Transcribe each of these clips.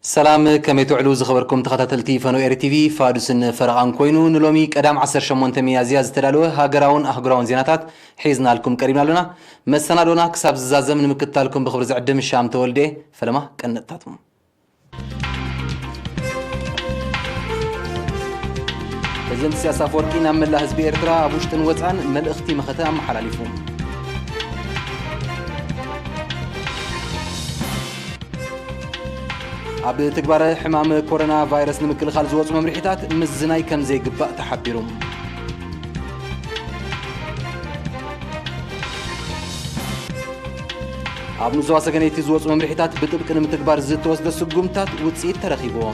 ሰላም፣ ከመይ ትውዕሉ ዝኸበርኩም ተኸታተልቲ ፈነው ኤሪ ቲቪ? ፋዱስን ፈረቓን ኮይኑ ንሎሚ ቀዳም ዓሰርተ ሸሞንተ ሚያዝያ ዝተዳለወ ሃገራውን ኣህጉራውን ዜናታት ሒዝናልኩም ቀሪብና ኣሎና። መሰናዶና ክሳብ ዝዛዘም ንምክትታልኩም ብኽብሪ ዝዕድም ሻም ተወልደ። ፈለማ ቀንጥታቶም። ፕሬዚደንት ኢሳያስ ኣፈወርቂ ናብ መላእ ህዝቢ ኤርትራ ኣብ ውሽጥን ወጻን መልእኽቲ መኸተ ኣመሓላሊፉ። ኣብ ትግባረ ሕማም ኮሮና ቫይረስ ንምክልኻል ዝወጹ መምርሒታት ምዝናይ ከም ዘይግባእ ተሓቢሩ። ኣብ ንዞባ ሰገነይቲ ዝወጹ መምርሒታት ብጥብቂ ንምትግባር ዝተወስደ ስጉምታት ውጽኢት ተረኺብዎ።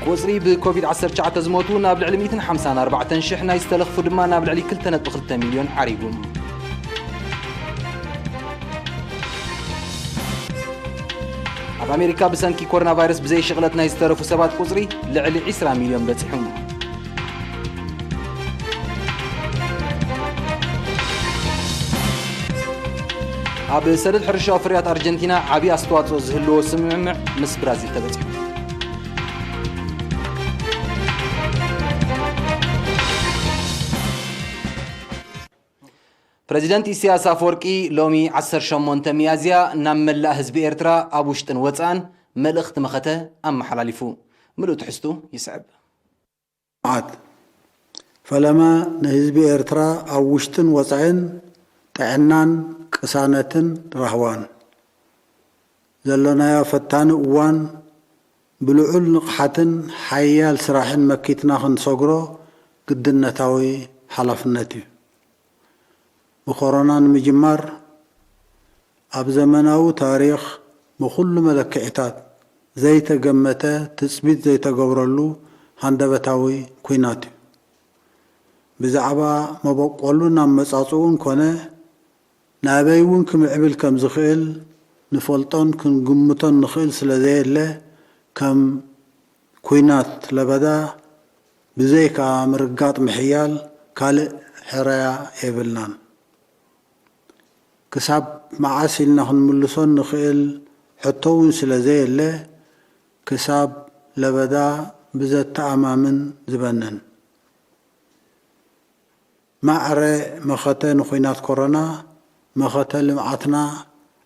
ቁጽሪ ብኮቪድ ዓሰርተ ትሽዓተ ዝሞቱ ናብ ልዕሊ ሚእትን ሓምሳን ኣርባዕተን ሽሕ፣ ናይ ዝተለኽፉ ድማ ናብ ልዕሊ ክልተ ነጥቢ ክልተ ሚልዮን ዓሪጉ። ኣብ ኣሜሪካ ብሰንኪ ኮሮና ቫይረስ ብዘይ ሽቕለት ናይ ዝተረፉ ሰባት ቁጽሪ ልዕሊ ዒስራ ሚልዮን በጺሑ። ኣብ ሰደድ ሕርሻዊ ፍርያት ኣርጀንቲና ዓቢ ኣስተዋጽኦ ዝህልዎ ስምምዕ ምስ ብራዚል ተበጺሑ። ፕረዚደንት ኢሳያስ ኣፈወርቂ ሎሚ ዓሰርተ ሸሞንተ ሚያዝያ ናብ መላእ ህዝቢ ኤርትራ ኣብ ውሽጥን ወጻእን መልእኽቲ መኸተ ኣመሓላሊፉ። ምሉእ ትሕዝቱ ይስዕብ። መዓት ፈለማ ንህዝቢ ኤርትራ ኣብ ውሽጥን ወጻእን ጥዕናን ቅሳነትን ራህዋን። ዘለናዮ ፈታኒ እዋን ብልዑል ንቕሓትን ሓያል ስራሕን መኪትና ክንሰግሮ ግድነታዊ ሓላፍነት እዩ። ብኮሮና ንምጅማር፣ ኣብ ዘመናዊ ታሪኽ ብኹሉ መለክዒታት ዘይተገመተ ትጽቢት ዘይተገብረሉ ሃንደበታዊ ኲናት እዩ። ብዛዕባ መበቆሉን ኣመጻጽኡን ኮነ ናበይ እውን ክምዕብል ከም ዝኽእል ንፈልጦን ክንግምቶን ንኽእል ስለ ዘየለ፣ ከም ኲናት ለበዳ ብዘይካ ምርጋጥ ምሕያል ካልእ ሕራያ የብልናን። ክሳብ መዓስ ኢልና ክንምልሶ ንኽእል ሕቶ እውን ስለ ዘየለ፣ ክሳብ ለበዳ ብዘተኣማምን ዝበንን። ማዕረ መኸተ ንኹናት ኮሮና፣ መኸተ ልምዓትና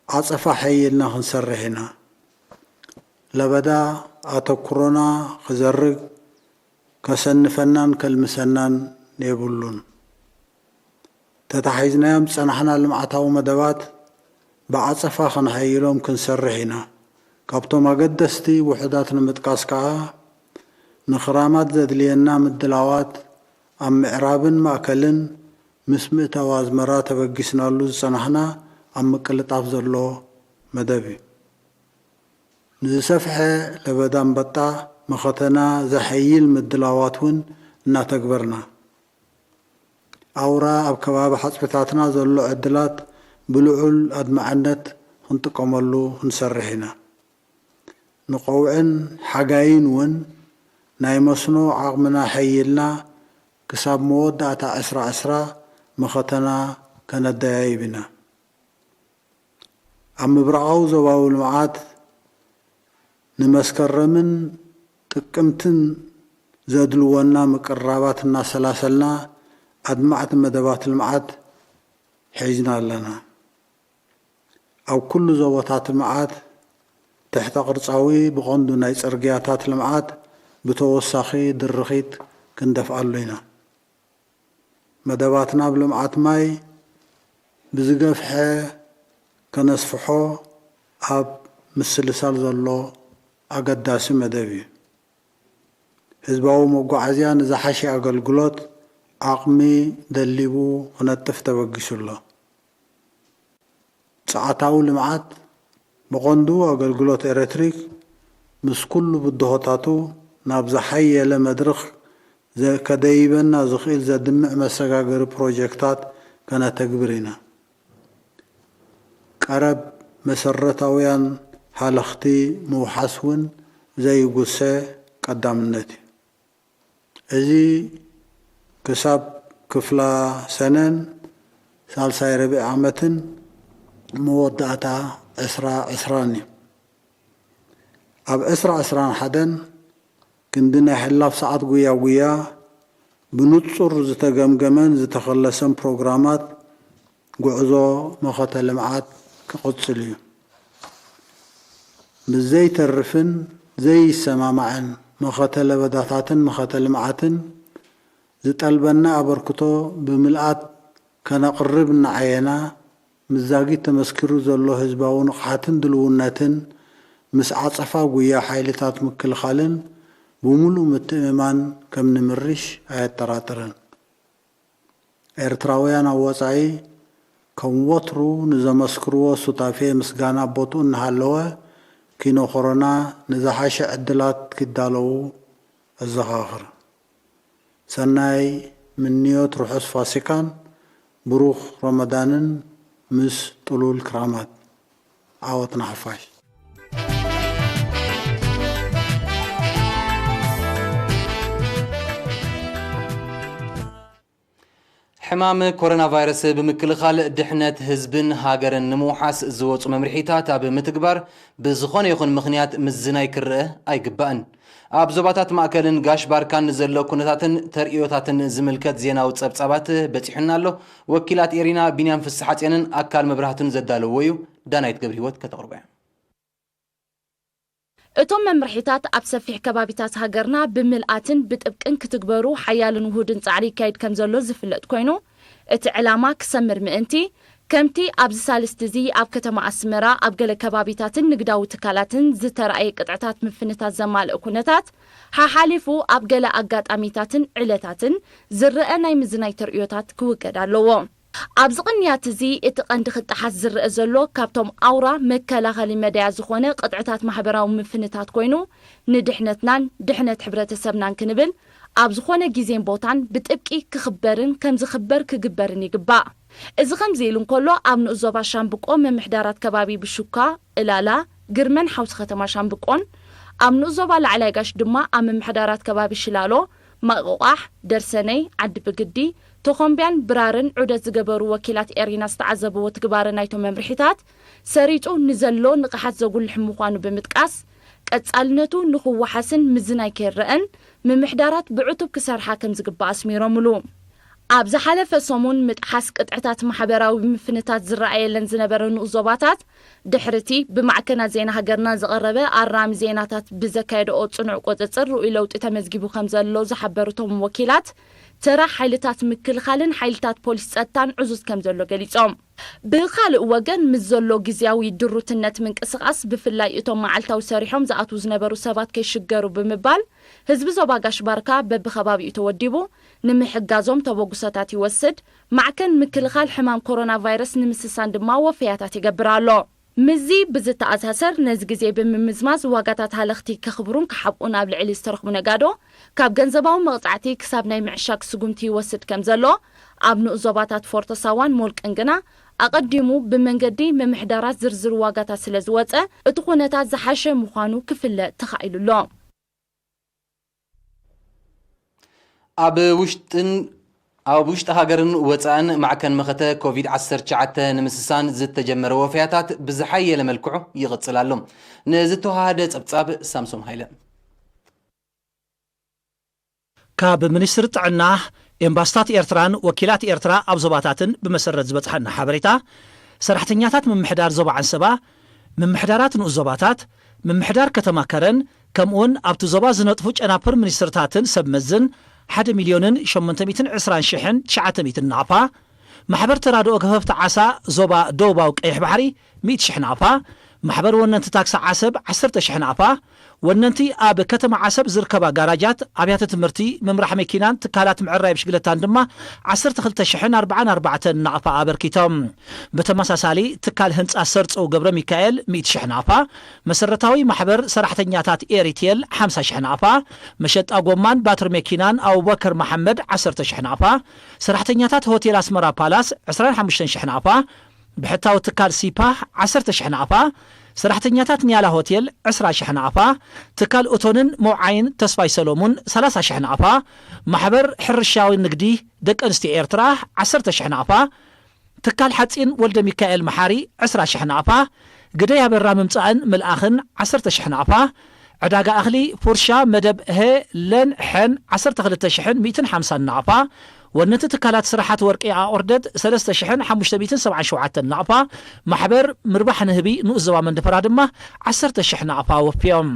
ዓጸፋ ሓይልና ክንሰርሕ ኢና። ለበዳ ኣተኩሮና ክዘርግ፣ ከሰንፈናን ከልምሰናን የብሉን። ተታሒዝናዮም ዝጸናሕና ልምዓታዊ መደባት ብዓጸፋ ከነሐይሎም ክንሰርሕ ኢና። ካብቶም ኣገደስቲ ውሑዳት ንምጥቃስ ከኣ፣ ንኽራማት ዘድልየና ምድላዋት ኣብ ምዕራብን ማእከልን ምስ ምእታው ኣዝመራ ተበጊስናሉ ዝጸናሕና ኣብ ምቅልጣፍ ዘሎ መደብ እዩ። ንዝሰፍሐ ለበዳ ኣንበጣ መኸተና ዘሐይል ምድላዋት እውን እናተግበርና፣ ኣውራ ኣብ ከባቢ ሓጽብታትና ዘሎ ዕድላት ብልዑል ኣድማዕነት ክንጥቀመሉ ክንሰርሕ ኢና። ንቐውዕን ሓጋይን እውን ናይ መስኖ ዓቕምና ሐይልና ክሳብ መወዳእታ ዕስራ ዕስራ መኸተና ከነደያይብ ኢና። ኣብ ምብራቓዊ ዞባዊ ልምዓት ንመስከረምን ጥቅምትን ዘድልወና ምቅርራባት እናሰላሰልና ኣድማዕቲ መደባት ልምዓት ሒዝና ኣለና። ኣብ ኩሉ ዞባታት ልምዓት ትሕተ ቅርጻዊ ብቐንዱ ናይ ጽርግያታት ልምዓት ብተወሳኺ ድርኺት ክንደፍኣሉ ኢና። መደባትና ኣብ ልምዓት ማይ ብዝገፍሐ ከነስፍሖ ኣብ ምስልሳል ዘሎ ኣገዳሲ መደብ እዩ። ህዝባዊ መጓዓዝያ ንዝሓሸ ኣገልግሎት ዓቕሚ ደሊቡ ክነጥፍ ተበጊሱ ኣሎ። ጸዓታዊ ልምዓት፣ ብቐንዱ ኣገልግሎት ኤሌክትሪክ፣ ምስ ኩሉ ብድሆታቱ ናብ ዝሓየለ መድረኽ ዘ-፣ ከደይበና ዝኽእል ዘድምዕ መሰጋገሪ ፕሮጀክታት ከነተግብር ኢና። ቀረብ መሰረታውያን ሃለኽቲ ምውሓስ እውን ዘይጉሰ ቀዳምነት እዩ። እዚ ክሳብ ክፍላ ሰነን ሳልሳይ ርብዒ ዓመትን መወዳእታ ዕስራ ዕስራን እዩ። ኣብ ዕስራ ዕስራን ሓደን ክንዲ ናይ ሕላፍ ሰዓት ጉያ ጉያ ብንጹር ዝተገምገመን ዝተኸለሰን ፕሮግራማት ጉዕዞ መኸተ ልምዓት ክቕጽል እዩ። ብዘይተርፍን ዘይሰማማዕን መኸተ ለበዳታትን መኸተ ልምዓትን ዝጠልበና ኣበርክቶ ብምልኣት ከነቕርብ እናዓየና፣ ምስ ዛጊት ተመስኪሩ ዘሎ ህዝባዊ ንቕሓትን ድልውነትን ምስ ዓጸፋ ጉያ ሓይልታት ምክልኻልን ብምሉእ ምትእምማን ከም ንምርሽ ኣየጠራጥርን። ኤርትራውያን ኣብ ወጻኢ ከም ወትሩ ንዘመስክርዎ ሱታፌ ምስጋና ቦትኡ እናሃለወ፣ ኪኖ ኮሮና ንዝሓሸ ዕድላት ኪዳለዉ ኣዘኻኽር። ሰናይ ምንዮት ርሑስ ፋሲካን ብሩኽ ረመዳንን ምስ ጥሉል ክራማት። ዓወት ንሓፋሽ። ሕማም ኮሮና ቫይረስ ብምክልኻል ድሕነት ህዝብን ሃገርን ንምውሓስ ዝወፁ መምርሒታት ኣብ ምትግባር ብዝኾነ ይኹን ምኽንያት ምዝናይ ክረአ ኣይግባእን። ኣብ ዞባታት ማእከልን ጋሽ ባርካን ንዘሎ ኩነታትን ተርእዮታትን ዝምልከት ዜናዊ ጸብጻባት በጺሑና ኣሎ። ወኪላት ኤሪና ቢንያም ፍስሓጽዮንን ኣካል መብራህቱን ዘዳለዎ እዩ። ዳናይት ገብረህይወት ከተቕርቦ እያ። እቶም መምርሒታት ኣብ ሰፊሕ ከባቢታት ሃገርና ብምልኣትን ብጥብቅን ክትግበሩ ሓያልን ውሁድን ጻዕሪ ይካየድ ከም ዘሎ ዝፍለጥ ኮይኑ፣ እቲ ዕላማ ክሰምር ምእንቲ፣ ከምቲ ኣብዚ ሳልስቲ እዚ ኣብ ከተማ ኣስመራ ኣብ ገለ ከባቢታትን ንግዳዊ ትካላትን ዝተራእየ ቅጥዕታት ምፍንታት ዘማልእ ኩነታት፣ ሓሓሊፉ ኣብ ገለ ኣጋጣሚታትን ዕለታትን ዝረአ ናይ ምዝናይ ተርእዮታት ክውገድ ኣለዎ። ኣብዚ ቅንያት እዚ እቲ ቀንዲ ክጠሓስ ዝረአ ዘሎ ካብቶም ኣውራ መከላኸሊ መዳያ ዝኾነ ቅጥዕታት ማሕበራዊ ምፍንታት ኮይኑ፣ ንድሕነትናን ድሕነት ሕብረተሰብናን ክንብል ኣብ ዝኾነ ግዜን ቦታን ብጥብቂ ክኽበርን ከም ዝኽበር ክግበርን ይግባእ። እዚ ከምዚ ኢሉ እንከሎ፣ ኣብ ንኡስ ዞባ ሻምብቆ ምምሕዳራት ከባቢ ብሹካ፣ እላላ፣ ግርመን ሓውሲ ከተማ ሻምብቆን፣ ኣብ ንኡስ ዞባ ላዕላይ ጋሽ ድማ ኣብ ምምሕዳራት ከባቢ ሽላሎ፣ ማይቆቋሕ፣ ደርሰነይ፣ ዓዲ ብግዲ፣ ተኾምቢያን ብራርን ዑደት ዝገበሩ ወኪላት ኤሪና ዝተዓዘብዎ ትግባረ ናይቶም መምርሒታት ሰሪጡ ንዘሎ ንቕሓት ዘጉልሕ ምዃኑ ብምጥቃስ፣ ቀጻልነቱ ንኽወሓስን ምዝናይ ከይረኣን ምምሕዳራት ብዕቱብ ክሰርሓ ከም ዝግባእ ኣስሚሮምሉ። ኣብ ዝሓለፈ ሰሙን ምጥሓስ ቅጥዕታት ማሕበራዊ ምፍንታት ዝረኣየለን ዝነበረ ንኡስ ዞባታት፣ ድሕሪቲ ብማዕከናት ዜና ሃገርና ዝቐረበ ኣራሚ ዜናታት ብዘካየደኦ ጽኑዕ ቁጽጽር ርኡይ ለውጢ ተመዝጊቡ ከም ዘሎ ዝሓበሩ እቶም ወኪላት፣ ተራ ሓይልታት ምክልኻልን ሓይልታት ፖሊስ ጸጥታን ዕዙዝ ከም ዘሎ ገሊጾም። ብኻልእ ወገን፣ ምስ ዘሎ ግዝያዊ ድሩትነት ምንቅስቓስ፣ ብፍላይ እቶም መዓልታዊ ሰሪሖም ዝኣትዉ ዝነበሩ ሰባት ከይሽገሩ ብምባል፣ ህዝቢ ዞባ ጋሽ ባርካ በብኸባቢኡ ተወዲቡ ንምሕጋዞም ተበግሶታት ይወስድ፣ ማዕከን ምክልኻል ሕማም ኮሮና ቫይረስ ንምስሳን ድማ ወፈያታት ይገብር ኣሎ። ምስዚ ብዝተኣሳሰር፣ ነዚ ግዜ ብምምዝማዝ፣ ዋጋታት ሃለኽቲ ከኽብሩን ክሓብኡን ኣብ ልዕሊ ዝተረኽቡ ነጋዶ፣ ካብ ገንዘባዊ መቕጻዕቲ ክሳብ ናይ ምዕሻግ ስጉምቲ ይወስድ ከም ዘሎ፣ ኣብ ንኡስ ዞባታት ፎርቶ ሳዋን ሞልቅን ግና፣ ኣቐዲሙ ብመንገዲ ምምሕዳራት ዝርዝር ዋጋታት ስለ ዝወጸ፣ እቲ ኩነታት ዝሓሸ ምዃኑ ክፍለጥ ተኻኢሉ ኣሎ። ኣብ ውሽጥን ኣብ ውሽጢ ሃገርን ወጻእን ማዕከን መኸተ ኮቪድ ዓሰርተ ትሽዓተ ንምስሳን ዝተጀመረ ወፈያታት ብዝሓየለ መልክዑ ይቕጽል ኣሎ። ንዝተዋሃደ ጸብጻብ ሳምሶም ሃይለ። ካብ ሚኒስትሪ ጥዕና፣ ኤምባስታት ኤርትራን ወኪላት ኤርትራ ኣብ ዞባታትን ብመሰረት ዝበጽሓና ሓበሬታ፣ ሰራሕተኛታት ምምሕዳር ዞባ ዓንሰባ፣ ምምሕዳራት ንኡስ ዞባታት፣ ምምሕዳር ከተማ ከረን፣ ከምኡውን ኣብቲ ዞባ ዝነጥፉ ጨናፍር ሚኒስትርታትን ሰብ መዝን ሓደ ሚልዮንን ሸሞንተ ሚእትን ዕስራን ሽሕን ትሽዓተ ሚእትን ናቕፋ፣ ማሕበር ተራድኦ ገፈፍቲ ዓሳ ዞባ ደቡባዊ ቀይሕ ባሕሪ ሚእቲ ሽሕ ናቕፋ፣ ማሕበር ወነንቲ ታክሲ ዓሰብ ዓሰርተ ሽሕ ናቕፋ፣ ወነንቲ ኣብ ከተማ ዓሰብ ዝርከባ ጋራጃት፣ ኣብያተ ትምህርቲ፣ ምምራሕ መኪናን ትካላት ምዕራይ ብሽግለታን ድማ ዓሰርተ ክልተ ሽሕን ኣርባዓን ኣርባዕተን ናቕፋ ኣበርኪቶም። ብተመሳሳሊ፣ ትካል ህንጻ ሰርጸው ገብረ ሚካኤል ሚእቲ ሽሕ ናቕፋ፣ መሰረታዊ ማሕበር ሰራሕተኛታት ኤሪቴል ሓምሳ ሽሕ ናቕፋ፣ መሸጣ ጎማን ባትሪ መኪናን ኣቡበከር መሓመድ ዓሰርተ ሽሕ ናቕፋ፣ ሰራሕተኛታት ሆቴል ኣስመራ ፓላስ ዕስራን ሓሙሽተን ሽሕ ናቕፋ፣ ብሕታዊ ትካል ሲፓህ ዓሰርተ ሽሕ ናቕፋ፣ ሰራሕተኛታት ኒያላ ሆቴል ዕስራ ሽሕ ናቕፋ፣ ትካል እቶንን መውዓይን ተስፋይ ሰሎሙን ሰላሳ ሽሕ ናቕፋ፣ ማሕበር ሕርሻዊ ንግዲ ደቂ ኣንስትዮ ኤርትራ ዓሰርተ ሽሕ ናቕፋ፣ ትካል ሓጺን ወልደ ሚካኤል መሓሪ ዕስራ ሽሕ ናቕፋ፣ ግደይ ኣበራ ምምጻእን ምልኣኽን ዓሰርተ ሽሕ ናቕፋ፣ ዕዳጋ እኽሊ ፉርሻ መደብ ሀ ለን ሐን ዓሰርተ ክልተ ሽሕን ሚእትን ሓምሳን ናቕፋ፣ ወነንቲ ትካላት ስራሓት ወርቂ ኣቑርደት ሰለስተ ሽሕን ሓሙሽተ ሚእትን ሰብዓን ሸውዓተን ናቕፋ፣ ማሕበር ምርባሕ ንህቢ ንኡስ ዞባ መንደፈራ ድማ ዓሰርተ ሽሕ ናቕፋ ወፍዮም።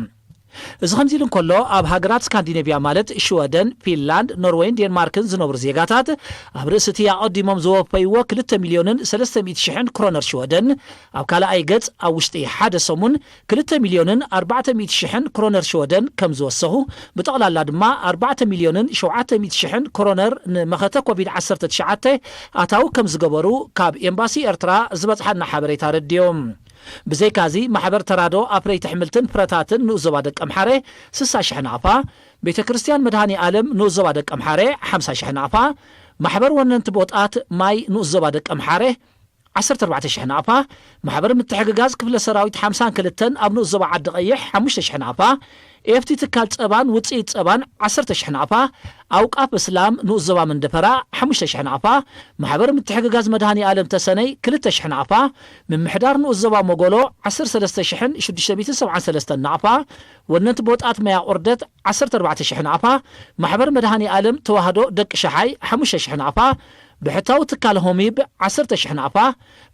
እዚ ከምዚ ኢሉ እንከሎ፣ ኣብ ሃገራት ስካንዲኔቭያ ማለት ሽወደን፣ ፊንላንድ፣ ኖርወይን ዴንማርክን ዝነብሩ ዜጋታት ኣብ ርእሲ እቲ ኣቐዲሞም ዝወፈይዎ ክልተ ሚልዮንን ሰለስተ ሚእቲ ሽሕን ክሮነር ሽወደን ኣብ ካልኣይ ገጽ ኣብ ውሽጢ ሓደ ሰሙን ክልተ ሚልዮንን ኣርባዕተ ሚእቲ ሽሕን ክሮነር ሽወደን ከም ዝወሰኹ፣ ብጠቕላላ ድማ ኣርባዕተ ሚልዮንን ሸውዓተ ሚእቲ ሽሕን ክሮነር ንመኸተ ኮቪድ ዓሰርተ ትሽዓተ ኣታዊ ከም ዝገበሩ ካብ ኤምባሲ ኤርትራ ዝበጽሓና ሓበሬታ ኣረዲኡ። ብዘይካዚ፣ ማሕበር ተራዶ ኣፍረይቲ ኣሕምልትን ፍረታትን ንኡስ ዞባ ደቀምሓረ ስሳ ሽሕ ናቕፋ፣ ቤተ ክርስቲያን መድሃኒ ኣለም ንኡስ ዞባ ደቀምሓረ ሓምሳ ሽሕ ናቕፋ፣ ማሕበር ወነንቲ ቦጣት ማይ ንኡስ ዞባ ደቀምሓረ ዓሰርተ ኣርባዕተ ሽሕ ናቕፋ፣ ማሕበር ምትሕግጋዝ ክፍለ ሰራዊት ሓምሳን ክልተን ኣብ ንኡስ ዞባ ዓዲ ቀይሕ ሓሙሽተ ሽሕ ናቕፋ፣ ኤፍቲ ትካል ጸባን ውጽኢት ጸባን ዓሰርተ ሽሕ ናቕፋ፣ ኣውቃፍ እስላም ንኡስ ዞባ መንደፈራ ሓሙሽተ ሽሕ ናቕፋ፣ ማሕበር ምትሕግጋዝ መድሃኒ ኣለም ተሰነይ ክልተ ሽሕ ናቕፋ፣ ምምሕዳር ንኡስ ዞባ ሞጎሎ ዓሰርተ ሰለስተ ሽሕን ሽዱሽተ ሚእትን ሰብዓን ሰለስተን ናቕፋ፣ ወነንቲ ቦጣት መያ ቁርደት ዓሰርተ ኣርባዕተ ሽሕ ናቕፋ፣ ማሕበር መድሃኒ ኣለም ተዋህዶ ደቂ ሸሓይ ሓሙሽተ ሽሕ ናቕፋ፣ ብሕታዊ ትካል ሆሚብ ዓሰርተ ሽሕ ናቕፋ፣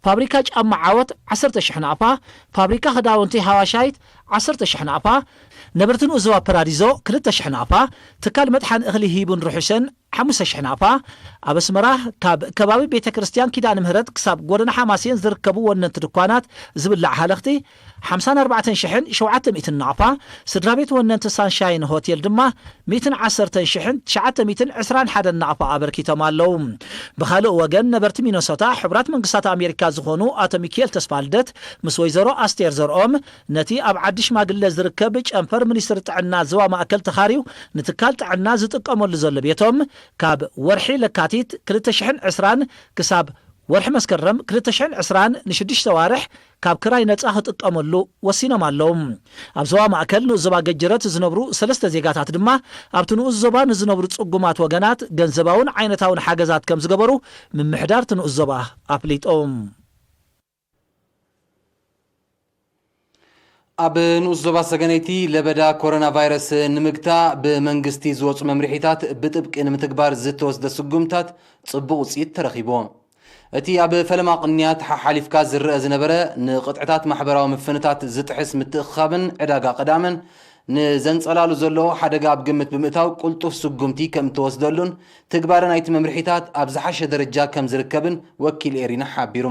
ፋብሪካ ጫማ ዓወት ዓሰርተ ሽሕ ናቕፋ፣ ፋብሪካ ክዳውንቲ ሃዋሻይት ዓሰርተ ሽሕ ናቕፋ፣ ነበርቲ ንኡስ ዞባ ፓራዲዞ ክልተ ሽሕ ናቕፋ፣ ትካል መጥሓን እኽሊ ሂቡን ርሑሰን ሓሙሽተ ሽሕ ናቕፋ፣ ኣብ ኣስመራ ካብ ከባቢ ቤተ ክርስቲያን ኪዳነ ምህረት ክሳብ ጎደና ሓማሴን ዝርከቡ ወነንቲ ድኳናት ዝብላዕ ሃለኽቲ ሓምሳን ኣርባዕተን ሽሕን ሸውዓተ ሚእትን ናቕፋ፣ ስድራ ቤት ወነንቲ ሳንሻይን ሆቴል ድማ ሚእትን ዓሰርተን ሽሕን ትሽዓተ ሚእትን ዕስራን ሓደን ናቕፋ ኣበርኪቶም ኣለዉ። ብኻልእ ወገን፣ ነበርቲ ሚነሶታ ሕቡራት መንግስታት ኣሜሪካ ዝኾኑ ኣቶ ሚኪኤል ተስፋልደት ምስ ወይዘሮ ኣስቴር ዘርኦም፣ ነቲ ኣብ ዓዲ ሽማግለ ዝርከብ ጨንፈር ሚኒስትሪ ጥዕና ዞባ ማእከል ተኻርዩ ንትካል ጥዕና ዝጥቀመሉ ዘሎ ቤቶም፣ ካብ ወርሒ ለካቲት ክልተ ሽሕን ዕስራን ክሳብ ወርሒ መስከረም ክልተ ሽሕን ዕስራን ንሽዱሽተ ዋርሕ ካብ ክራይ ነጻ ክጥቀመሉ ወሲኖም ኣለዉ። ኣብ ዞባ ማእከል ንኡስ ዞባ ገጀረት ዝነብሩ ሰለስተ ዜጋታት ድማ ኣብቲ ንኡስ ዞባ ንዝነብሩ ጽጉማት ወገናት ገንዘባውን ዓይነታውን ሓገዛት ከም ዝገበሩ ምምሕዳር እቲ ንኡስ ዞባ ኣፍሊጡ። ኣብ ንኡስ ዞባ ሰገነይቲ ለበዳ ኮሮና ቫይረስ ንምግታእ ብመንግስቲ ዝወጹ መምርሒታት ብጥብቂ ንምትግባር ዝተወስደ ስጉምታት ጽቡቕ ውጽኢት ተረኺብዎ። እቲ ኣብ ፈለማ ቅንያት ሓሓሊፍካ ዝረአ ዝነበረ ንቕጥዕታት ማሕበራዊ ምፍንታት ዝጥሕስ ምትእኽኻብን ዕዳጋ ቀዳምን ንዘንጸላሉ ዘሎ ሓደጋ ኣብ ግምት ብምእታው ቅልጡፍ ስጉምቲ ከም እተወስደሉን ትግባረ ናይቲ መምርሒታት ኣብ ዝሓሸ ደረጃ ከም ዝርከብን ወኪል ኤሪና ሓቢሩ።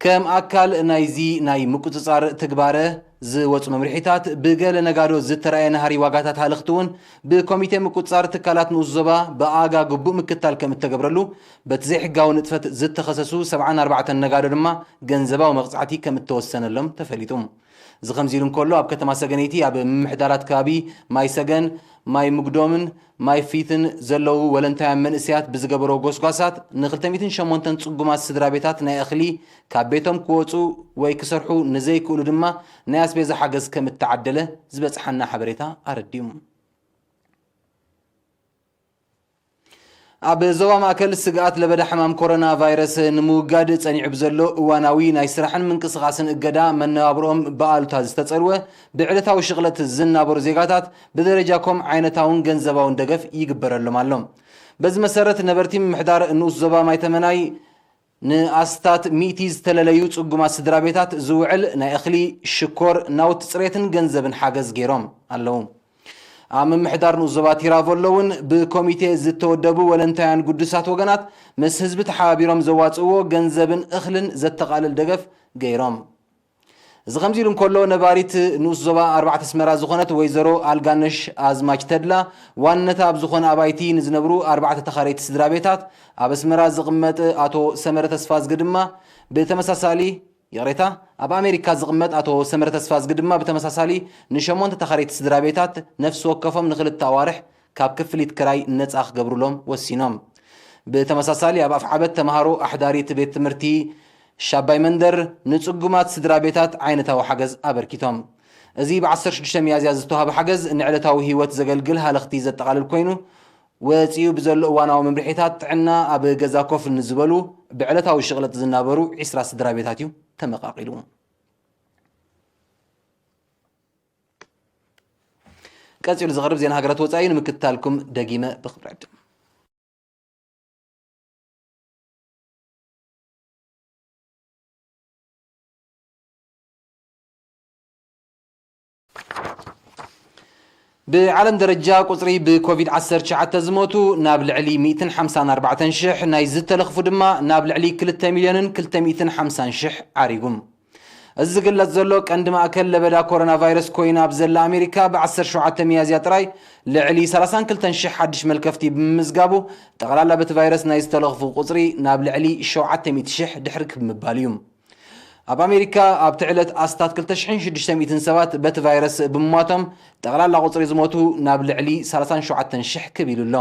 ከም ኣካል ናይዚ ናይ ምቁጽጻር ትግባረ ዝወጹ መምርሒታት፣ ብገለ ነጋዶ ዝተራእየ ናህሪ ዋጋታት ሃለኽቲ እውን ብኮሚቴ ምቁጽጻር ትካላት ንኡስ ዞባ ብኣጋ ግቡእ ምክትታል ከም እተገብረሉ፣ በቲ ዘይሕጋዊ ንጥፈት ዝተኸሰሱ ሰብዓን ኣርባዕተን ነጋዶ ድማ ገንዘባዊ መቕጻዕቲ ከም እተወሰነሎም ተፈሊጡ። እዚ ከምዚ ኢሉ እንከሎ፣ ኣብ ከተማ ሰገነይቲ ኣብ ምምሕዳራት ከባቢ ማይ ሰገን፣ ማይ ምጉዶምን ማይ ፊትን ዘለዉ ወለንታውያን መንእሰያት ብዝገበሮ ጎስጓሳት ን ክልተ ሚእትን ሸሞንተን ጽጉማት ስድራ ቤታት ናይ እኽሊ ካብ ቤቶም ክወጹ ወይ ክሰርሑ ንዘይክእሉ ድማ ናይ ኣስቤዛ ሓገዝ ከም እተዓደለ ዝበጽሓና ሓበሬታ ኣረዲኡ። ኣብ ዞባ ማእከል ስግኣት ለበዳ ሕማም ኮሮና ቫይረስ ንምውጋድ ጸኒዑ ብዘሎ እዋናዊ ናይ ስራሕን ምንቅስቓስን እገዳ መነባብሮኦም ብኣሉታ ዝተጸልወ ብዕለታዊ ሽቕለት ዝናበሩ ዜጋታት ብደረጃ ኮም ዓይነታውን ገንዘባውን ደገፍ ይግበረሎም ኣሎ። በዚ መሰረት ነበርቲ ምምሕዳር ንኡስ ዞባ ማይ ተመናይ ንኣስታት ሚእቲ ዝተለለዩ ጽጉማት ስድራ ቤታት ዝውዕል ናይ እኽሊ፣ ሽኮር፣ ናውቲ ጽሬትን ገንዘብን ሓገዝ ገይሮም ኣለዉ። ኣብ ምምሕዳር ንኡስ ዞባ ቲራቮሎ እውን ብኮሚቴ ዝተወደቡ ወለንታውያን ግዱሳት ወገናት ምስ ህዝቢ ተሓባቢሮም ዘዋጽእዎ ገንዘብን እኽልን ዘጠቓልል ደገፍ ገይሮም። እዚ ከምዚ ኢሉ እንከሎ፣ ነባሪት ንኡስ ዞባ ኣርባዕተ ኣስመራ ዝኾነት ወይዘሮ ኣልጋነሽ ኣዝማች ተድላ፣ ዋንነታ ኣብ ዝኾነ ኣባይቲ ንዝነብሩ ኣርባዕተ ተኻረይቲ ስድራ ቤታት፣ ኣብ ኣስመራ ዝቕመጥ ኣቶ ሰመረ ተስፋዝጊ ድማ ብተመሳሳሊ፣ ይቕሬታ፣ ኣብ ኣሜሪካ ዝቕመጥ ኣቶ ሰመረ ተስፋዝጊ ድማ ብተመሳሳሊ ንሸሞንተ ተኻረይቲ ስድራ ቤታት ነፍሲ ወከፎም ንኽልተ ኣዋርሕ ካብ ክፍሊት ክራይ ነጻ ክገብሩሎም ወሲኖም። ብተመሳሳሊ ኣብ ኣፍዓበት ተምሃሮ ኣሕዳሪት ቤት ትምህርቲ ሻባይ መንደር ንጽጉማት ስድራ ቤታት ዓይነታዊ ሓገዝ ኣበርኪቶም። እዚ ብ ዓሰርተ ሽዱሽተ ሚያዝያ ዝተዋህበ ሓገዝ ንዕለታዊ ህይወት ዘገልግል ሃለኽቲ ዘጠቓልል ኮይኑ፣ ወጺኡ ብዘሎ እዋናዊ መምርሒታት ጥዕና ኣብ ገዛ ኮፍ ንዝበሉ ብዕለታዊ ሽቕለጥ ዝናበሩ ዒስራ ስድራ ቤታት እዩ ተመቓቒሉ። ቀጺሉ ዝቐርብ ዜና ሃገራት ወጻኢ ንምክትታልኩም ደጊመ ብኽብሪ ዕድም። ብዓለም ደረጃ ቁጽሪ ብኮቪድ ዓሰርተ ትሽዓተ ዝሞቱ ናብ ልዕሊ ሚእትን ሓምሳን ኣርባዕተን ሽሕ፣ ናይ ዝተለኽፉ ድማ ናብ ልዕሊ ክልተ ሚልዮንን ክልተ ሚእትን ሓምሳን ሽሕ ዓሪጉ። እዚ ዝግለጽ ዘሎ ቀንዲ ማእከል ለበዳ ኮሮና ቫይረስ ኮይና ኣብ ዘላ ኣሜሪካ፣ ብ ዓሰርተ ሸውዓተ ሚያዝያ ጥራይ ልዕሊ ሰላሳን ክልተን ሽሕ ሓድሽ መልከፍቲ ብምምዝጋቡ፣ ጠቕላላ በቲ ቫይረስ ናይ ዝተለኽፉ ቁጽሪ ናብ ልዕሊ ሸውዓተ ሚእቲ ሽሕ ድሕሪ ክብ ምባል እዩ። ኣብ ኣሜሪካ ኣብቲ ዕለት ኣስታት ክልተ ሽሕን ሽዱሽተ ሚእትን ሰባት በቲ ቫይረስ ብምሟቶም፣ ጠቕላላ ቁጽሪ ዝሞቱ ናብ ልዕሊ ሰላሳን ሸውዓተን ሽሕ ክብ ኢሉ ኣሎ።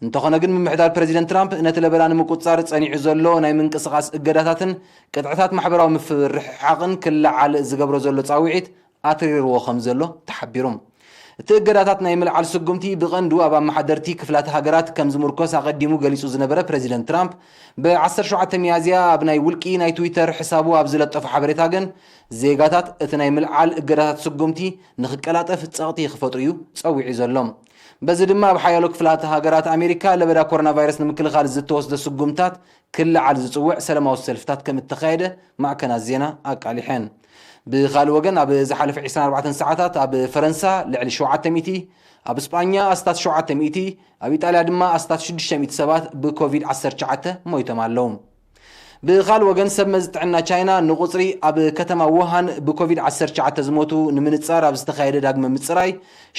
እንተኾነ ግን፣ ምምሕዳር ፕረዚደንት ትራምፕ ነቲ ለበዳ ንምቁጽጻር ጸኒዑ ዘሎ ናይ ምንቅስቓስ እገዳታትን ቅጥዕታት ማሕበራዊ ምፍርሕሓቕን ክለዓል ዝገብሮ ዘሎ ጻውዒት ኣትሪርዎ ከም ዘሎ ተሓቢሩ። እቲ እገዳታት ናይ ምልዓል ስጉምቲ ብቐንዱ ኣብ ኣመሓደርቲ ክፍላተ ሃገራት ከም ዝምርኮስ ኣቐዲሙ ገሊጹ ዝነበረ ፕረዚደንት ትራምፕ፣ ብ ዓሰርተ ሸውዓተ ሚያዝያ ኣብ ናይ ውልቂ ናይ ትዊተር ሕሳቡ ኣብ ዝለጠፎ ሓበሬታ ግን፣ ዜጋታት እቲ ናይ ምልዓል እገዳታት ስጉምቲ ንኽቀላጠፍ ጸቕጢ ክፈጥሩ እዩ ጸዊዑ ዘሎ። በዚ ድማ ኣብ ሓያሎ ክፍላተ ሃገራት ኣሜሪካ ለበዳ ኮሮና ቫይረስ ንምክልኻል ዝተወስደ ስጉምታት ክለዓል ዝጽውዕ ሰላማዊ ሰልፍታት ከም እተኻየደ ማዕከናት ዜና ኣቃሊሐን። ብኻልእ ወገን፣ ኣብ ዝሓለፈ ዒስራን ኣርባዕተን ሰዓታት ኣብ ፈረንሳ ልዕሊ ሸውዓተ ሚእቲ፣ ኣብ ስጳኛ ኣስታት ሸውዓተ ሚእቲ፣ ኣብ ኢጣልያ ድማ ኣስታት ሽዱሽተ ሚእቲ ሰባት ብኮቪድ ዓሰርተ ትሽዓተ ሞይቶም ኣለዉ። ብኻልእ ወገን፣ ሰብ መዚ ጥዕና ቻይና ንቁጽሪ ኣብ ከተማ ውሃን ብኮቪድ ዓሰርተ ትሽዓተ ዝሞቱ ንምንጻር ኣብ ዝተኻየደ ዳግመ ምጽራይ፣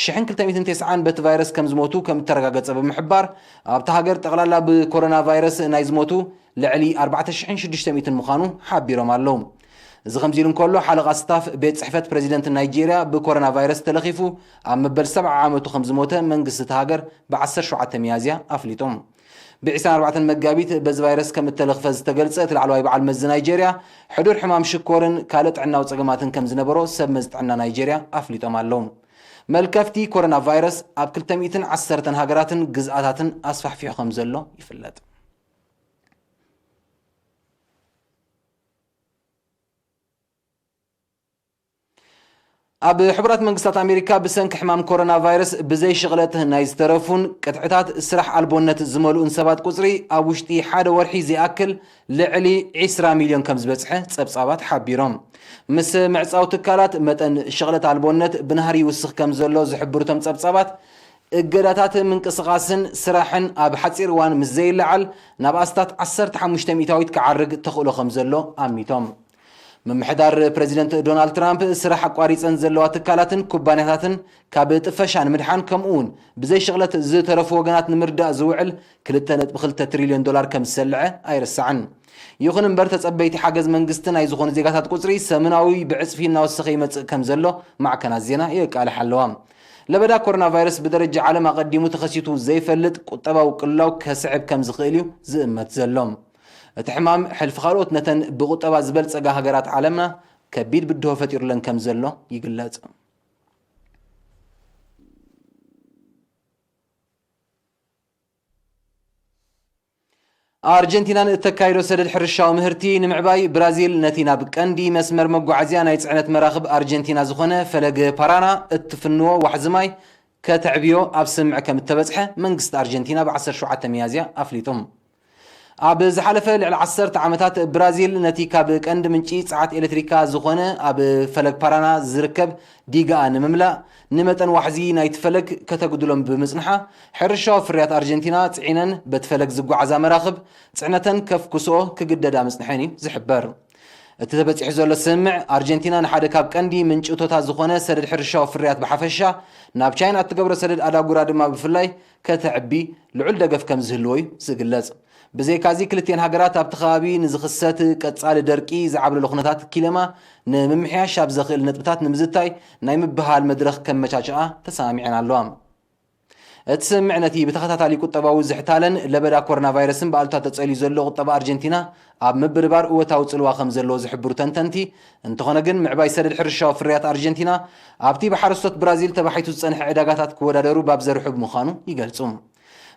ሽሕን ክልተ ሚእትን ተስዓን በቲ ቫይረስ ከም ዝሞቱ ከም እተረጋገጸ ብምሕባር፣ ኣብታ ሃገር ጠቕላላ ብኮሮና ቫይረስ ናይ ዝሞቱ ልዕሊ ኣርባዕተ ሽሕን ሽዱሽተ ሚእትን ምዃኑ ሓቢሮም ኣለዉ። እዚ ከምዚ ኢሉ እንከሎ፣ ሓለቓ ስታፍ ቤት ጽሕፈት ፕረዚደንት ናይጄርያ ብኮሮና ቫይረስ ተለኺፉ ኣብ መበል ሰብዓ ዓመቱ ከም ዝሞተ መንግስቲ እታ ሃገር ብ ዓሰርተ ሸውዓተ ሚያዝያ ኣፍሊጡ። ብ ዒስራን ኣርባዕተን መጋቢት በዚ ቫይረስ ከም እተለኽፈ ዝተገልጸ እቲ ላዕለዋይ በዓል መዚ ናይጄርያ፣ ሕዱር ሕማም ሽኮርን ካልእ ጥዕናዊ ጸገማትን ከም ዝነበሮ ሰብ መዚ ጥዕና ናይጄርያ ኣፍሊጦም ኣለዉ። መልከፍቲ ኮሮና ቫይረስ ኣብ ክልተ ሚእትን ዓሰርተን ሃገራትን ግዝኣታትን ኣስፋሕፊሑ ከም ዘሎ ይፍለጥ። ኣብ ሕቡራት መንግስታት ኣሜሪካ፣ ብሰንኪ ሕማም ኮሮና ቫይረስ ብዘይ ሽቕለት ናይ ዝተረፉን ቅጥዕታት ስራሕ ኣልቦነት ዝመልኡን ሰባት ቁጽሪ ኣብ ውሽጢ ሓደ ወርሒ ዘይኣክል ልዕሊ ዒስራ ሚልዮን ከም ዝበጽሐ ጸብጻባት ሓቢሮም። ምስ ምዕጻው ትካላት፣ መጠን ሽቕለት ኣልቦነት ብናህሪ ይውስኽ ከም ዘሎ ዝሕብሩ እቶም ጸብጻባት፣ እገዳታት ምንቅስቓስን ስራሕን ኣብ ሓጺር እዋን ምስ ዘይለዓል፣ ናብ ኣስታት ዓሰርተ ሓሙሽተ ሚእታዊት ክዓርግ ተኽእሎ ከም ዘሎ ኣሚቶም። ምምሕዳር ፕረዚደንት ዶናልድ ትራምፕ፣ ስራሕ ኣቋሪጸን ዘለዋ ትካላትን ኩባንያታትን ካብ ጥፈሻ ንምድሓን፣ ከምኡ እውን ብዘይ ሽቕለት ዝተረፉ ወገናት ንምርዳእ ዝውዕል ክልተ ነጥቢ ክልተ ትሪልዮን ዶላር ከም ዝሰልዐ ኣይርሳዕን። ይኹን እምበር፣ ተጸበይቲ ሓገዝ መንግስቲ ናይ ዝኾኑ ዜጋታት ቁጽሪ ሰሙናዊ ብዕጽፊ እናወሰኸ ይመጽእ ከም ዘሎ ማዕከናት ዜና የቃልሓ ኣለዋ። ለበዳ ኮሮና ቫይረስ ብደረጃ ዓለም ኣቐዲሙ ተኸሲቱ ዘይፈልጥ ቁጠባዊ ቅልውላው ከስዕብ ከም ዝኽእል እዩ ዝእመት ዘሎ። እቲ ሕማም፣ ሕልፊ ካልኦት ነተን ብቁጠባ ዝበልጸጋ ሃገራት ዓለምና ከቢድ ብድሆ ፈጢሩለን ከም ዘሎ ይግለጽ። ኣርጀንቲና ንእተካይዶ ሰደድ ሕርሻዊ ምህርቲ ንምዕባይ፣ ብራዚል ነቲ ናብ ቀንዲ መስመር መጓዓዝያ ናይ ጽዕነት መራኽብ ኣርጀንቲና ዝኾነ ፈለግ ፓራና እትፍንዎ ዋሕዚ ማይ ከተዕብዮ ኣብ ስምምዕ ከም እተበጽሐ መንግስቲ ኣርጀንቲና ብ ዓሰርተ ሸውዓተ ሚያዝያ ኣፍሊጡ። ኣብ ዝሓለፈ ልዕሊ ዓሰርተ ዓመታት፣ ብራዚል ነቲ ካብ ቀንዲ ምንጪ ጸዓት ኤሌክትሪካ ዝኾነ ኣብ ፈለግ ፓራና ዝርከብ ዲጋኣ ንምምላእ፣ ንመጠን ዋሕዚ ናይቲ ፈለግ ከተጉድሎም ብምጽንሓ፣ ሕርሻዊ ፍርያት ኣርጀንቲና ጽዒነን በቲ ፈለግ ዝጓዓዛ መራኽብ ጽዕነተን ከፍኩስኦ ክግደዳ ምጽንሐን እዩ ዝሕበር። እቲ ተበጺሑ ዘሎ ስምምዕ፣ ኣርጀንቲና ንሓደ ካብ ቀንዲ ምንጪ እቶታ ዝኾነ ሰደድ ሕርሻዊ ፍርያት ብሓፈሻ፣ ናብ ቻይና እትገብሮ ሰደድ ኣዳጉራ ድማ ብፍላይ ከተዕቢ ልዑል ደገፍ ከም ዝህልዎ እዩ ዝግለጽ። ብዘይካዚ፣ ክልቲኤን ሃገራት ኣብቲ ከባቢ ንዝኽሰት ቀጻሊ ደርቂ ዝዓብለሎ ኩነታት ኪለማ ንምምሕያሽ ኣብ ዘኽእል ነጥብታት ንምዝታይ ናይ ምብህሃል መድረኽ ከመቻችኣ ተሰማሚዐን ኣለዋ። እቲ ስምምዕ ነቲ ብተኸታታሊ ቁጠባዊ ዝሕታለን ለበዳ ኮሮና ቫይረስን ብኣሉታ ተጸልዩ ዘሎ ቁጠባ ኣርጀንቲና ኣብ ምብርባር እወታዊ ጽልዋ ከም ዘለዎ ዝሕብሩ ተንተንቲ፣ እንተኾነ ግን ምዕባይ ሰደድ ሕርሻዊ ፍርያት ኣርጀንቲና ኣብቲ ብሓረስቶት ብራዚል ተባሒቱ ዝጸንሐ ዕዳጋታት ክወዳደሩ ባብ ዘርሑ ብምዃኑ ይገልጹ።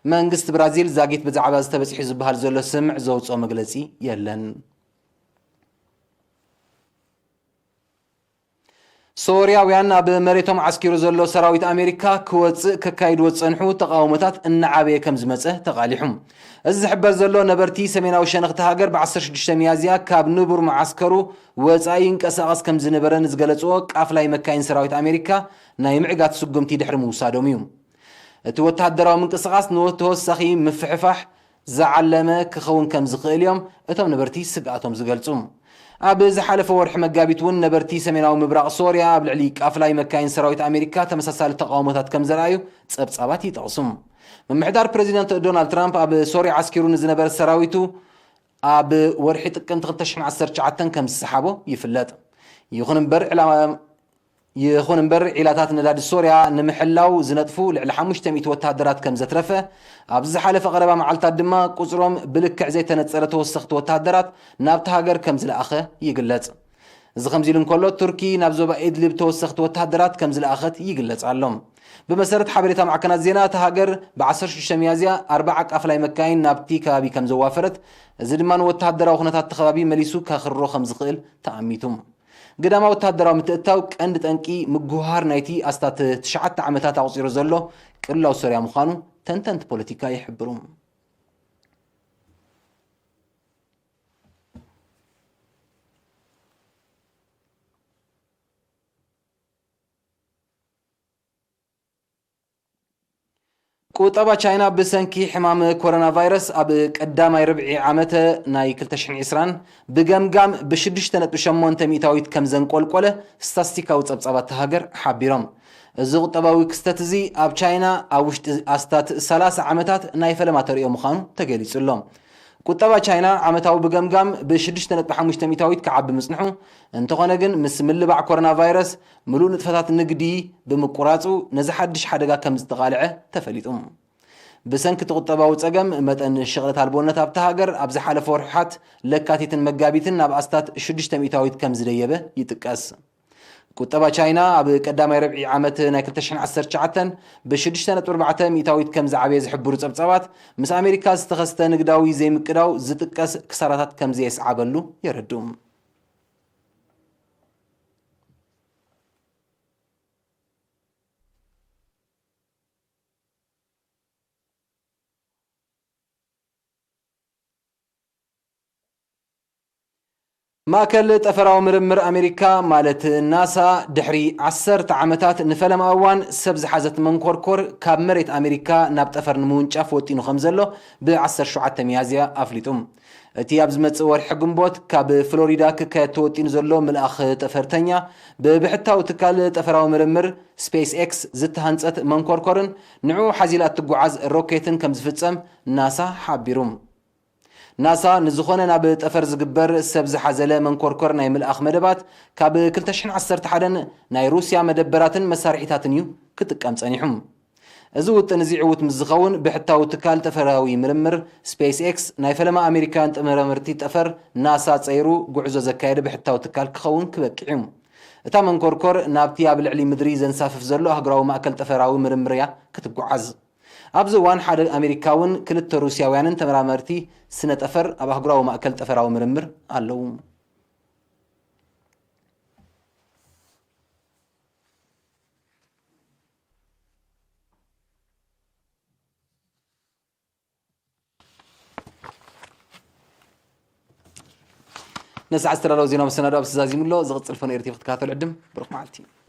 መንግስቲ ብራዚል ዛጊት ብዛዕባ ዝተበጺሑ ዝበሃል ዘሎ ስምዕ ዘውጽኦ መግለጺ የለን። ሶርያውያን ኣብ መሬቶም ዓስኪሩ ዘሎ ሰራዊት ኣሜሪካ ክወጽእ ከካይድዎ ዝጸንሑ ተቓውሞታት እናዓበየ ከም ዝመጸ ተቓሊሑ። እዚ ዝሕበር ዘሎ ነበርቲ ሰሜናዊ ሸነኽቲ ሃገር ብ ዓሰርተ ሽዱሽተ ሚያዝያ ካብ ንቡር መዓስከሩ ወጻኢ ይንቀሳቐስ ከም ዝነበረ ንዝገለጽዎ ቃፍላይ መካይን ሰራዊት ኣሜሪካ ናይ ምዕጋት ስጉምቲ ድሕሪ ምውሳዶም እዩ። እቲ ወተሃደራዊ ምንቅስቓስ ንተወሳኺ ምፍሕፋሕ ዝዓለመ ክኸውን ከም ዝኽእል እዮም እቶም ነበርቲ ስግኣቶም ዝገልጹ። ኣብ ዝሓለፈ ወርሒ መጋቢት እውን ነበርቲ ሰሜናዊ ምብራቕ ሶርያ ኣብ ልዕሊ ቃፍላይ መካይን ሰራዊት ኣሜሪካ ተመሳሳሊ ተቓውሞታት ከም ዘርኣዩ ጸብጻባት ይጠቕሱ። ምምሕዳር ፕረዚደንት ዶናልድ ትራምፕ ኣብ ሶርያ ዓስኪሩ ንዝነበረ ሰራዊቱ ኣብ ወርሒ ጥቅምቲ ክልተ ሽሕን ዓሰርተ ትሽዓተን ከም ዝሰሓቦ ይፍለጥ። ይኹን እምበር ዕላማ ይኹን እምበር ዒላታት ነዳዲ ሶርያ ንምሕላው ዝነጥፉ ልዕሊ ሓሙሽተ ሚእቲ ወተሃደራት ከም ዘትረፈ፣ ኣብዚ ዝሓለፈ ቀረባ መዓልታት ድማ ቁጽሮም ብልክዕ ዘይተነጸረ ተወሰኽቲ ወተሃደራት ናብቲ ሃገር ከም ዝለኣኸ ይግለጽ። እዚ ከምዚ ኢሉ እንከሎ፣ ቱርኪ ናብ ዞባ ኢድሊብ ተወሰኽቲ ወተሃደራት ከም ዝለኣኸት ይግለጽ ኣሎ። ብመሰረት ሓበሬታ ማዕከናት ዜና፣ እታ ሃገር ብ ዓሰርተ ሽዱሽተ ሚያዝያ ኣርባዓ ቃፍላይ መካይን ናብቲ ከባቢ ከም ዘዋፈረት፣ እዚ ድማ ንወተሃደራዊ ኩነታት እቲ ከባቢ መሊሱ ከኽርሮ ከም ዝኽእል ተኣሚቱ። ግዳማዊ ወተሃደራዊ ምትእትታው ቀንዲ ጠንቂ ምጉህሃር ናይቲ ኣስታት ትሽዓተ ዓመታት ኣቑጺሩ ዘሎ ቅልውላው ሶርያ ምዃኑ ተንተንቲ ፖለቲካ ይሕብሩ። ቁጠባ ቻይና ብሰንኪ ሕማም ኮሮና ቫይረስ ኣብ ቀዳማይ ርብዒ ዓመተ ናይ ክልተ ሽሕን ዕስራን ብገምጋም ብሽዱሽተ ነጥቢ ሸሞንተ ሚእታዊት ከም ዘንቆልቆለ ስታስቲካዊ ጸብጻባት እታ ሃገር ሓቢሮም። እዚ ቁጠባዊ ክስተት እዚ ኣብ ቻይና ኣብ ውሽጢ ኣስታት ሰላሳ ዓመታት ናይ ፈለማ ተርእዮ ምዃኑ ተገሊጹ ኣሎ። ቁጠባ ቻይና ዓመታዊ ብገምጋም ብሽዱሽተ ነጥቢ ሓሙሽተ ሚእታዊት ክዓቢ ምጽንሑ፣ እንተኾነ ግን ምስ ምልባዕ ኮሮና ቫይረስ ምሉእ ንጥፈታት ንግዲ ብምቁራጹ ነዚ ሓድሽ ሓደጋ ከም ዝተቓልዐ ተፈሊጡ። ብሰንኪ እቲ ቁጠባዊ ጸገም፣ መጠን ሽቕለት ኣልቦነት ኣብታ ሃገር ኣብ ዝሓለፈ ወርሕታት ለካቲትን መጋቢትን ናብ ኣስታት ሽዱሽተ ሚእታዊት ከም ዝደየበ ይጥቀስ። ቁጠባ ቻይና ኣብ ቀዳማይ ረብዒ ዓመት ናይ ክልተ ሽሕን ዓሰርተ ትሽዓተን ብሽዱሽተ ነጥቢ ኣርባዕተ ሚእታዊት ከም ዝዓበየ ዝሕብሩ ጸብጻባት፣ ምስ ኣሜሪካ ዝተኸስተ ንግዳዊ ዘይምቅዳው ዝጥቀስ ክሳራታት ከም ዘየስዓበሉ የረድኡ። ማእከል ጠፈራዊ ምርምር ኣሜሪካ ማለት ናሳ፣ ድሕሪ ዓሰርተ ዓመታት ንፈለማ እዋን ሰብ ዝሓዘት መንኮርኮር ካብ መሬት ኣሜሪካ ናብ ጠፈር ንምውንጫፍ ወጢኑ ከም ዘሎ ብ ዓሰርተ ሸውዓተ ሚያዝያ ኣፍሊጡ። እቲ ኣብ ዝመጽእ ወርሒ ግንቦት ካብ ፍሎሪዳ ክካየድ ተወጢኑ ዘሎ ምልኣኽ ጠፈርተኛ፣ ብብሕታዊ ትካል ጠፈራዊ ምርምር ስፔስ ኤክስ ዝተሃንጸት መንኮርኮርን ንዕኡ ሓዚላ እትጓዓዝ ሮኬትን ከም ዝፍጸም ናሳ ሓቢሩ። ናሳ ንዝኾነ ናብ ጠፈር ዝግበር ሰብ ዝሓዘለ መንኮርኮር ናይ ምልኣኽ መደባት ካብ ክልተ ሽሕን ዓሰርተ ሓደን ናይ ሩስያ መደበራትን መሳርሒታትን እዩ ክጥቀም ጸኒሑ። እዚ ውጥን እዚ ዕዉት ምስ ዝኸውን፣ ብሕታዊ ትካል ጠፈራዊ ምርምር ስፔስ ኤክስ ናይ ፈለማ ኣሜሪካውያን ተመራመርቲ ጠፈር ናሳ ጸይሩ ጉዕዞ ዘካየደ ብሕታዊ ትካል ክኸውን ክበቅዕ እዩ። እታ መንኮርኮር ናብቲ ኣብ ልዕሊ ምድሪ ዘንሳፍፍ ዘሎ ኣህጉራዊ ማእከል ጠፈራዊ ምርምር እያ ክትጓዓዝ። ኣብዚ እዋን ሓደ ኣሜሪካውን ክልተ ሩስያውያንን ተመራመርቲ ስነ ጠፈር ኣብ ኣህጉራዊ ማእከል ጠፈራዊ ምርምር ኣለዉ። ነዚ ሰዓት ዝተዳለወ ዜና መሰናዶ ኣብዚ ዛዚሙ ኣሎ። ዝቕጽል ፈነው ኤሪ ቲቪ ክትከታተሉ ዕድም። ብሩኽ መዓልቲ።